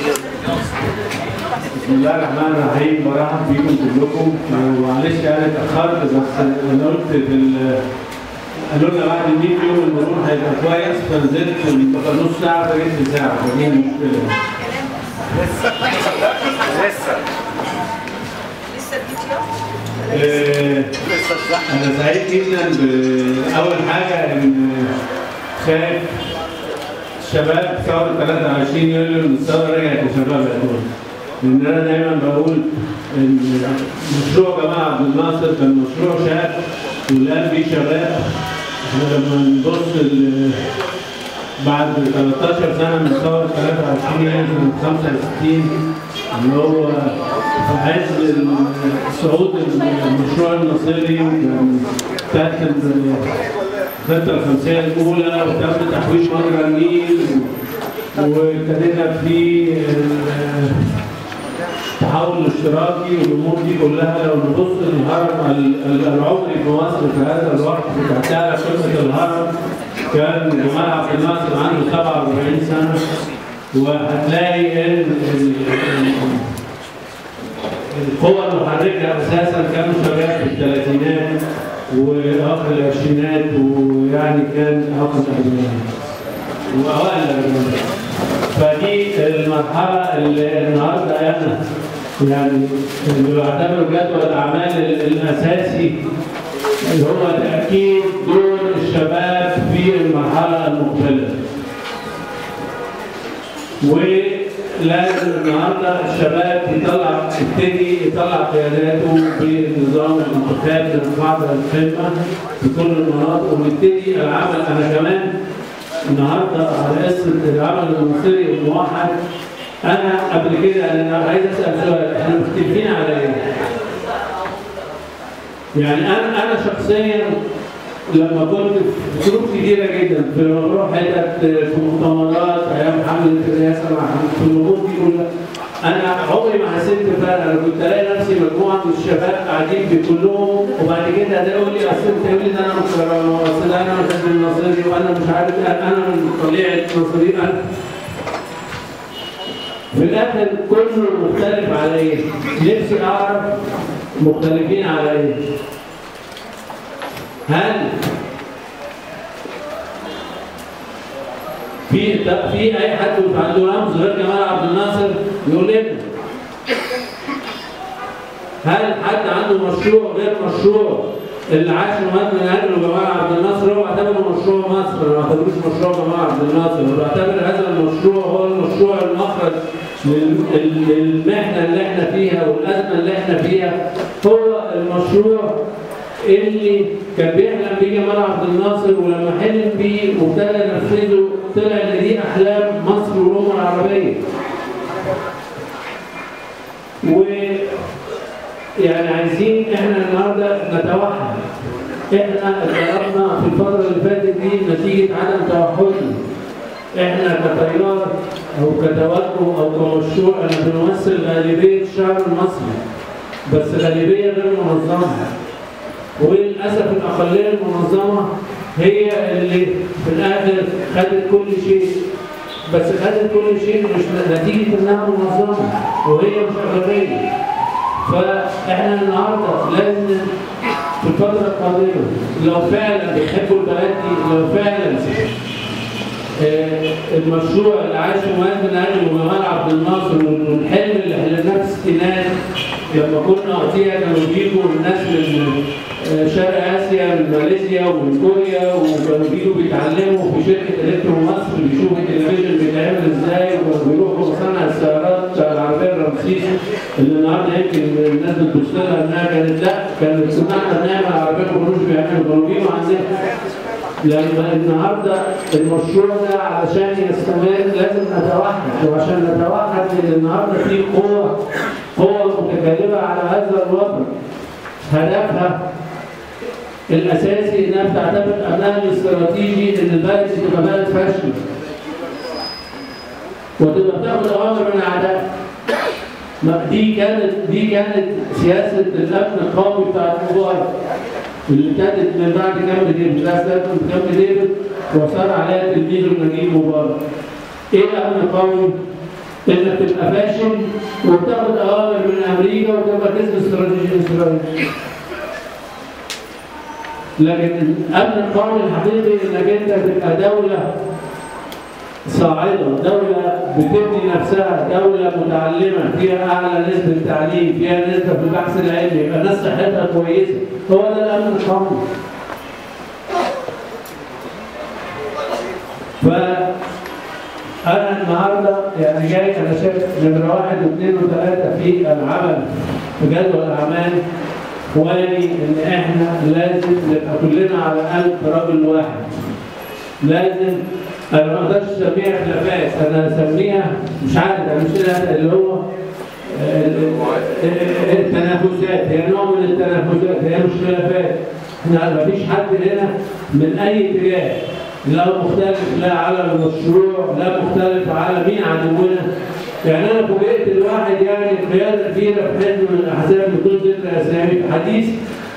بسم الله الرحمن الرحيم. برحب بيكم كلكم، ومعلش انا اتاخرت، بس انا قلت قالوا لنا بعد 100 يوم المرور هيبقى كويس، فنزلت نص ساعة فجيت في ساعة، فدي المشكلة. لسه لسه لسه انا سعيد جدا باول حاجة ان شايف الشباب ثورة 23 يوليو، ان الثورة رجعت لشباب تونس. لان انا دايما بقول ان مشروع جمال عبد الناصر كان مشروع شاب واللي قام بيه شباب. احنا لما نبص بعد 13 سنة من ثورة 23 يوليو سنة 65 اللي هو في عز صعود المشروع الناصري، وكان تحت الخطة الخمسيه الاولى، وتم تحويش مجرى النيل، وابتدينا في التحول الاشتراكي والامور دي كلها. لو نبص للهرم العمري في مصر في هذا الوقت، تحتها قمة الهرم، كان جمال عبد الناصر عنده 47 سنة، وهتلاقي ان القوى المحركه اساسا كانوا شباب في الثلاثينات واخر العشرينات، ويعني كان اخر الاربعينات واوائل الاربعينات. فدي المرحلة اللي النهارده انا يعني اللي بعتبره جدول الاعمال الاساسي، اللي هو تاكيد دور الشباب في المرحلة المقبلة. ولازم النهارده الشباب يبتدي يطلع قياداته بنظام الانتخاب للقاعدة القمه في كل المناطق، ويبتدي العمل. انا كمان النهارده على قصة العمل الناصري الموحد، انا قبل كده انا عايز اسال سؤال، احنا مختلفين على ايه؟ يعني انا شخصيا لما كنت في ظروف كتيرة جدا، في لما بروح حتت في مؤتمرات ايام حمله الرئاسة مع في الامور دي كلها، انا عمري ما حسيت بفرق. انا كنت الاقي نفسي مجموعة من الشباب قاعدين بكلهم، وبعد كده ده يقول لي اصل انت يقول لي ده انا من كرامة، اصل انا من حزب الناصري، وانا مش عارف انا من طليعة الناصري. انا في الاخر كله مختلف على ايه؟ نفسي اعرف مختلفين على ايه؟ هل في اي حد عنده رمز غير جمال عبد الناصر يقول لنا؟ هل حد عنده مشروع غير مشروع اللي عاش ومات من اجله جمال عبد الناصر؟ هو اعتبره مشروع مصر، انا ما اعتبروش مشروع جمال عبد الناصر، انا بعتبر هذا المشروع هو المشروع المخرج للمحنه اللي احنا فيها والازمة اللي احنا فيها. هو المشروع اللي كان بيحلم بيه جمال عبد الناصر، ولما حلم بيه وابتدى ينفذه طلع ان دي احلام مصر والامه العربية. و يعني عايزين احنا النهارده نتوحد. احنا اتضربنا في الفترة اللي فاتت دي نتيجة عدم توحدنا. احنا كتيار او كتوجه او كمشروع احنا بنمثل غالبية الشعب المصري، بس غالبية غير منظمة. وللاسف الاقلية المنظمة هي اللي في الاخر خدت كل شيء، بس خدت كل شيء مش نتيجة انها منظمة وهي مش اغلبية. فاحنا النهارده لازم في الفترة القادمة لو فعلا بيحبوا البلد دي، لو فعلا المشروع اللي عاشه مات من اجله جمال عبد الناصر والحلم اللي حلمناه في الستينات لما كنا وقتها كانوا بيجوا الناس من شرق اسيا، من ماليزيا ومن كوريا، وكانوا بيجوا بيتعلموا في شركة الكترو مصر، بيشوفوا التلفزيون بيتعمل ازاي، وكانوا بيروحوا مصانع السيارات بتاع العربية الرمسيس اللي النهارده يمكن الناس بتبص لها انها كانت، لا كانت كنا احنا بنعمل عربيات ما كانوش بيعملوا، كانوا بيجوا عندنا. لما النهارده المشروع ده علشان يستمر لازم نتوحد، وعشان نتوحد لان النهارده في قوة متكالبه على هذا الوطن، هدفها الاساسي انها بتعتبر امنها الاستراتيجي ان البلد تبقى بلد فاشلة وتبقى بتاخد اوامر من اعدائها. دي كانت سياسة الامن القومي بتاعت مبارك اللي ابتدت من بعد كامب ديفيد، لا من كامب ديفيد وصار عليها تلميذه نجيب مبارك. ايه الامن القومي؟ انك تبقى فاشل وبتاخد اوامر من امريكا وتبقى كسب استراتيجي اسرائيل. لكن الامن القومي الحقيقي انك انت تبقى دولة صاعده، دولة بتبني نفسها، دولة متعلمة فيها اعلى نسبه تعليم، فيها نسبه في البحث العلمي، يبقى الناس صحتها كويسة، هو ده الامن القومي. فأنا النهارده يعني جاي أنا شايف نمرة 1 و2 و3 في العمل في جدول الأعمال، واني إن إحنا لازم نبقى كلنا على قلب رجل واحد. لازم، أنا ما أقدرش أسميها خلافات، أنا أسميها مش عارف، أنا مش اللي هو التنافسات، هي نوع من التنافسات، هي مش خلافات. إحنا مفيش حد هنا من أي اتجاه، لا مختلف لا على المشروع، لا مختلف على مين عدونا. يعني انا فوجئت الواحد يعني قيادة كبيرة في حزب من الاحزاب بدون ذكر اسامي في حديث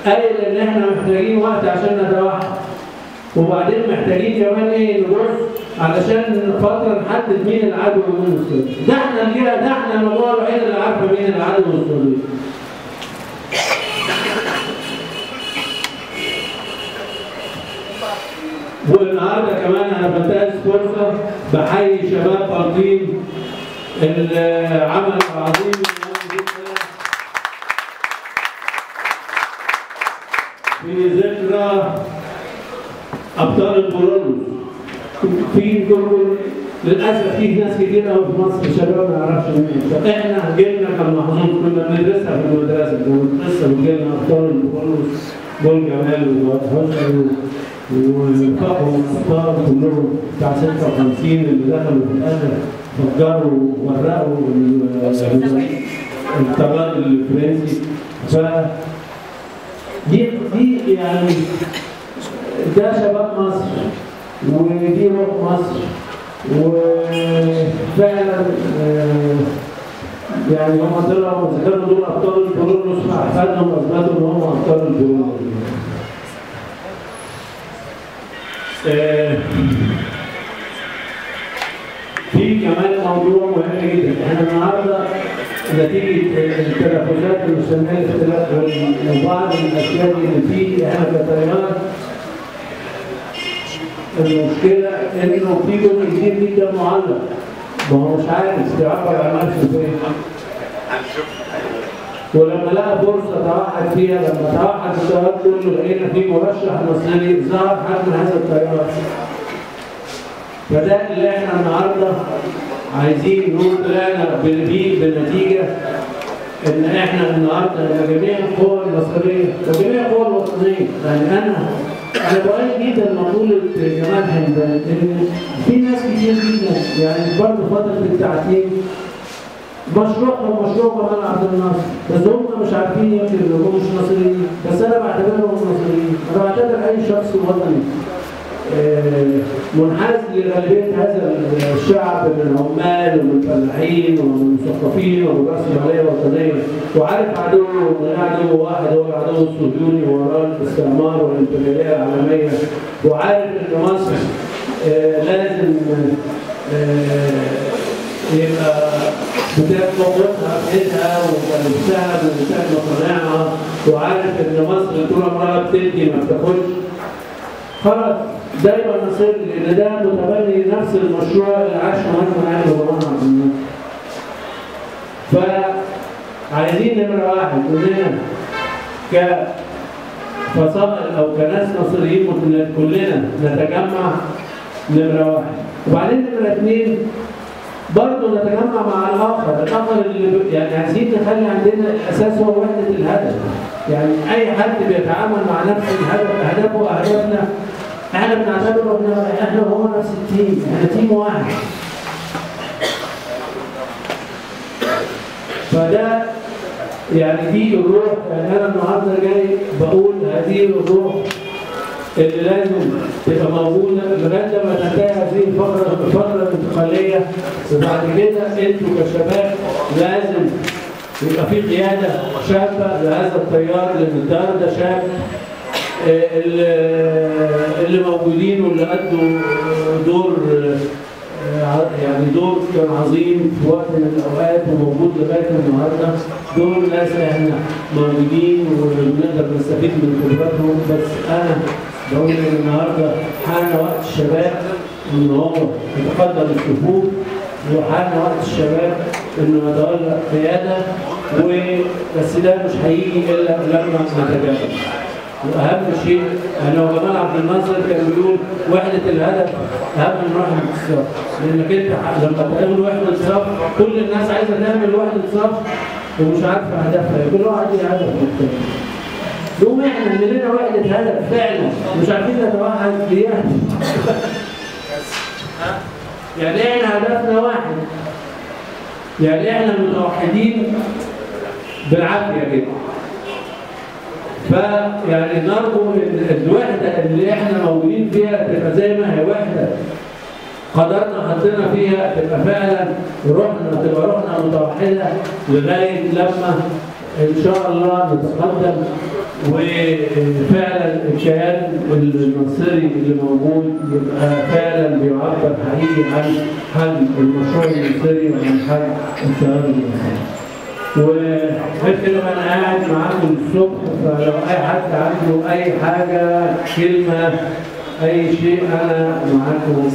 قايل ان احنا محتاجين وقت عشان نتوحد، وبعدين محتاجين كمان ايه نبص علشان فترة نحدد مين العدو ومين الصديق. ده احنا الجهة، ده احنا المجموعة الوحيدة اللي عارفه مين العدو والصديق. والنهارده كمان انا بنتهز فرصة بحيي شباب بلطيم العمل العظيم في ذكرى ابطال البرولوس. في دول للاسف في ناس كتير قوي في مصر شباب ما يعرفش مين، احنا جيلنا كان محظوظ، كنا بندرسها في المدرسة، كنا بندرسها وجيلنا ابطال البرولوس دول جمال وحسني وفقهم الابطال كلهم بتاع 56 اللي دخلوا في الاخر فجروا وورقوا الطيران الفرنسي. ف دي يعني ده شباب مصر ودي روح مصر، وفعلا يعني هم طلعوا اذا كانوا دول ابطال البرولوس فاحفادهم اثبتوا ان هم ابطال البرولوس. في كمان موضوع مهم جدا، احنا النهارده نتيجة التنافسات اللي الاختلاف وبعض الاشياء اللي فيه احنا كتيار، المشكلة انه في جزء كبير جدا معلق، ما هو مش عارف يعبر عن نفسه فين. ولما لقى فرصة توحد فيها، لما توحد التيار كله لقينا في مرشح مصري ظهر حد من هذا التيار. فده اللي احنا النهارده عايزين نقول، طلعنا بالنتيجة ان احنا النهارده ان جميع القوى المصرية وجميع القوى الوطنية، يعني انا بؤيد جدا مقولة جمال حمدان ان في ناس كتير جدا يعني برضه فترة التعتيم مشروعهم مشروع جمال عبد الناصر، بس هم مش عارفين يمكن ان هم مش مصريين، بس انا بعتبرهم مصريين، انا بعتبر اي شخص وطني منحاز لغالبيه هذا الشعب من عمال ومن فلاحين ومن مثقفين ومن راسمالية وطنية، وعارف عدوه ومن عدو واحد هو العدو الصهيوني ووراه الاستعمار والامبرياليه العالمية، وعارف ان مصر لازم يبقى بتاخد قوتها بايدها وبنفسها بإنتاج مصانعها، وعارف ان مصر طول عمرها بتدي ما بتاخدش. خلاص ده يبقى نصير، لان ده متبني نفس المشروع اللي عاشه مهندس عادل وجمال عبد الناصر. فعايزين نمره واحد كلنا كفصائل او كناس مصريين كلنا نتجمع نمره واحد، وبعدين نمره اثنين برضه نتجمع مع الاخر، الاخر اللي يعني عايزين نخلي عندنا الاساس هو وحده الهدف، يعني اي حد بيتعامل مع نفس الهدف، اهدافه اهدافنا، احنا بنعتبره احنا وهو نفس ال team، احنا team واحد. فده يعني دي الروح، يعني انا النهارده جاي بقول هذه الروح اللي لازم تبقى موجودة لغاية لما تنتهي هذه الفترة الانتقالية، وبعد كده انتوا كشباب لازم يبقى في قيادة شابه لهذا التيار، لان التيار ده شاب، اللي موجودين واللي ادوا دور يعني دور كان عظيم في وقت من الاوقات وموجود لغاية النهارده. دول ناس احنا موجودين ونقدر نستفيد من خبراتهم. بس انا بقول ان النهارده حان وقت الشباب ان هو يتقدم الصفوف، وحان وقت الشباب انه يتولى قيادة، وبس ده مش هيجي الا لما نتجاوز. واهم شيء يعني هو جمال عبد الناصر كان بيقول وحده الهدف اهم من وحده الصف، لانك انت لما تقول وحده صف كل الناس عايزه تعمل وحده صف ومش عارفه هدفها، كل واحد ليه هدف مختلف. نقوم احنا عندنا وحده هدف فعلا مش عارفين نتوحد فيها. يعني احنا هدفنا واحد، يعني احنا متوحدين بالعافية كده. فيعني نرجو ان الوحدة اللي احنا موجودين فيها تبقى زي ما هي وحده قدرنا حطينا فيها، تبقى فعلا روحنا، تبقى روحنا متوحدة لغاية لما ان شاء الله نتقدم، وفعلا الكيان الناصري اللي موجود يبقى فعلا بيعبر حقيقي عن حجم المشروع الناصري وعن حجم التيار الناصري. وغير كده انا قاعد معاكم الصبح، فلو اي حد عنده اي حاجة، كلمة، اي شيء، انا معاكم.